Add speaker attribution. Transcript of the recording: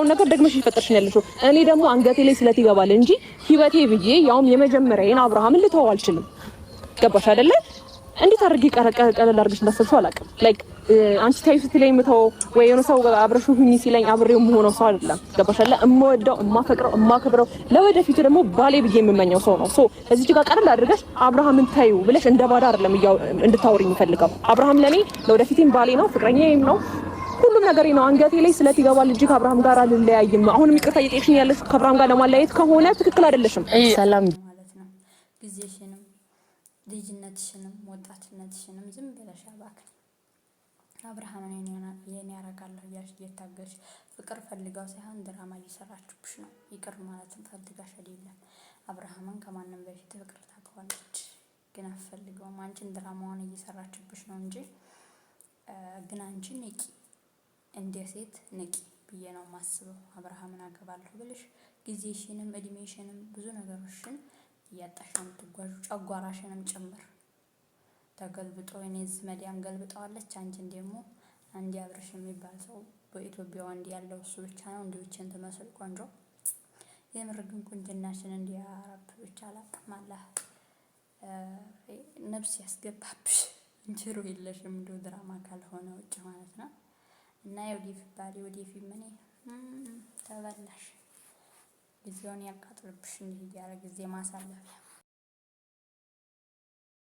Speaker 1: ነገር ደግመሽ እየፈጠርሽ ነው ያለሽው። እኔ ደግሞ አንገቴ ላይ ስለት ይገባል እንጂ ህይወቴ ብዬ ያውም የመጀመሪያዬን አብርሃምን ልተወው አልችልም። ገባሽ አይደለ? እንዴት አድርጌ ቀለል አድርገሽ እንዳሰብሽው አላውቅም። Like አንቺ ታዩ ስትለኝ የምተወው ወይ የሆነ ሰው አብረሽው ሁኚ ሲለኝ አብሬው የምሆነው ሰው አይደለም። ገባሽ አይደለ? እምወደው፣ እማፈቅረው፣ እማከብረው፣ ለወደፊቱ ደግሞ ባሌ ብዬ የምመኘው ሰው ነው። So እዚህ ጋር ቀለል አድርገሽ አብርሃምን ታዩ ብለሽ እንደ ባዳ አይደለም እንድታወሪ የምፈልገው። አብርሃም ለኔ ለወደፊቴም ባሌ ነው፣ ፍቅረኛዬም ነው፣ ሁሉም ነገር ነው። አንገቴ ላይ ስለት ይገባል እንጂ ከአብርሃም ጋር አልለያይም። አሁንም ይቅርታ እየጠየቅሽኝ ያለሽ ከአብርሃም ጋር ለማለያየት ከሆነ ትክክል አይደለሽም።
Speaker 2: ሰላም።
Speaker 3: ማለት ነው። ጊዜሽንም ልጅነትሽንም ወጣትነትሽንም ዝም ብለሽ አባክን። አብርሃምን የኔ ያረጋለሁ እያልሽ እየታገልሽ ፍቅር ፈልጋው ሳይሆን ድራማ እየሰራችብሽ ነው። ይቅር ማለትም ፈልጋሽ አይደለም። አብርሃምን ከማንም በፊት ፍቅር ታውቀዋለች፣ ግን አትፈልገውም። አንቺን ድራማዋን እየሰራችብሽ ነው እንጂ ግን አንቺ ንቂ፣ እንደ ሴት ንቂ ብዬ ነው የማስበው። አብርሃምን አገባለሁ ብለሽ ጊዜሽንም እድሜሽንም ብዙ ነገሮችን እያጣሽ ነው የምትጓዡ፣ ጨጓራሽንም ጭምር ተገልብጦ እኔ መዲያም ገልብጠዋለች። አንቺን ደግሞ አንድ አብርሽ የሚባል ሰው በኢትዮጵያ ወንድ ያለው እሱ ብቻ ነው። እንዲዎችን ትመስል ቆንጆ፣ የምር ግን ቁንጅናሽን እንዲያረብ ብቻ አላቅም። አላህ ነፍስ ያስገባብሽ። እንችሩ የለሽም እንዲሁ ድራማ ካልሆነ ውጭ ማለት ነው። እና የወደፊት ባሌ ወደፊት ምን ተበላሽ፣ ጊዜውን ያቃጥልብሽ እንዲህ እያለ ጊዜ ማሳለፊያ።